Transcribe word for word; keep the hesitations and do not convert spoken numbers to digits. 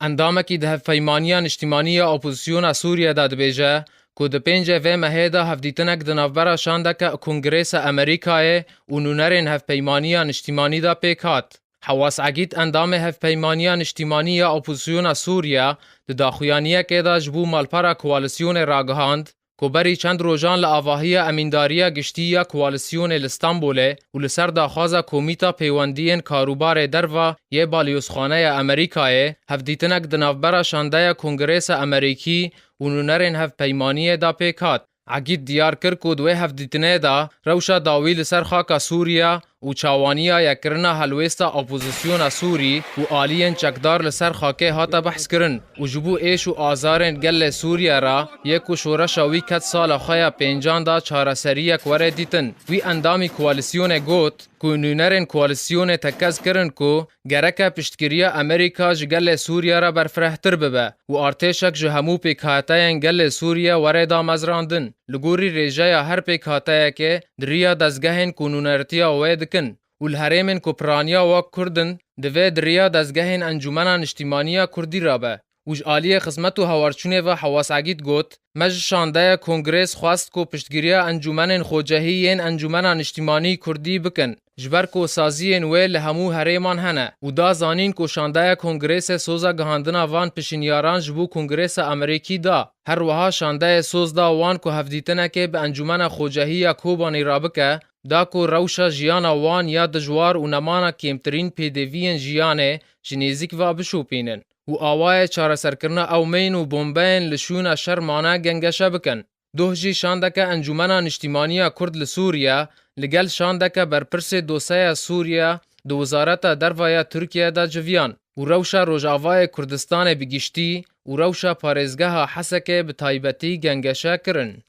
Endamekî di Hevpeymaniya Niştimanî ya Opozisyona Sûriye de dibêje ku di pêncê vê mehê de hevdîtinek di navbera şandeke Kongresa Amerîkayê û nûnerên Hevpeymaniya Niştimanî de pêk hat. Hewas Egîd, endamê Hevpeymaniya Niştimanî ya Opozisyona Sûriye, di daxuyaniyekê de ji bo malpera koalîsyonê ragihand ku berî çend rojan li avahiya Emîndariya Giştî ya Koalîsyonê li Stenbolê û li ser daxwaza Komîta Pêwendiyên Karûbarê Derva yê Balyozxaneya Amerîkayê, hevdîtinek di navbera şandeya Kongresa Amerîkî û nûnerên Hevpeymaniyê de pêk hat. Egîd diyar kir ku di wê hevdîtinê de rewşa dawî li ser xaka Sûriye û çawaniya yekkirina helwêsta opozisyona Sûrî û aliyên çekdar li ser xakê hate behskirin û ji bo êş û azarên gelê Sûriye re yê ku şoreşa wî ket sala xwe ya pêncan de çareseriyek were dîtin. Wî endamî koalîsyonê got ku nûnerên koalîsyonê tekez kirin ku gereke piştgiriya Amerîka ji gelê Sûriye re berfirehtir bibe û artêşek ji hemû pêkhateyên gelê Sûriye were damezrandin. Li gorî rêjeya her pêkhateyekê di riya dezgehên ku nûnertiya wê dikin û li herêmên ku piraniya wa Kurd in, divê di riya dezgehên Encûmena Niştîmaniya Kurdî re be. Û ji aliyê xizmet û hewarçûnê ve Hewas Egîd got, Me ji şandeya Kongrês xwest ku piştgiriya encûmenên xwecehî yên Encûmena Niştîmanî Kurdî bikin, ji ber ku saziyên wê li hemû herêman hene û da zanîn ku şandeya Kongrêsê soza gihandina van pişinyaran ji bo Kongrêsa Amerîkî da. Her wiha şandeyê soz da wan ku hevdîtinekê bi Encûmena Xwecehî ya Kobanî re bike, da ku rewşa jiyana wan ya dijwar û nemana kêmtirîn pêdiviyên jiyanê ji nêzîk ve bişopînin û awayê çareserkirina ewmeyên û bombeyên li şûna şer mane gengeşe bikin. Doh jî şandeke Encûmena Niştîmaniya Kurd li Sûriye li gel şandeke berpirsê doseya Sûriye di Wizareta Derve ya Tirkiye de civiyan û rewşa Rojavayê Kurdistanê bi giştî û rewşa parêzgeha Hesekê bi taybetî gengeşe kirin.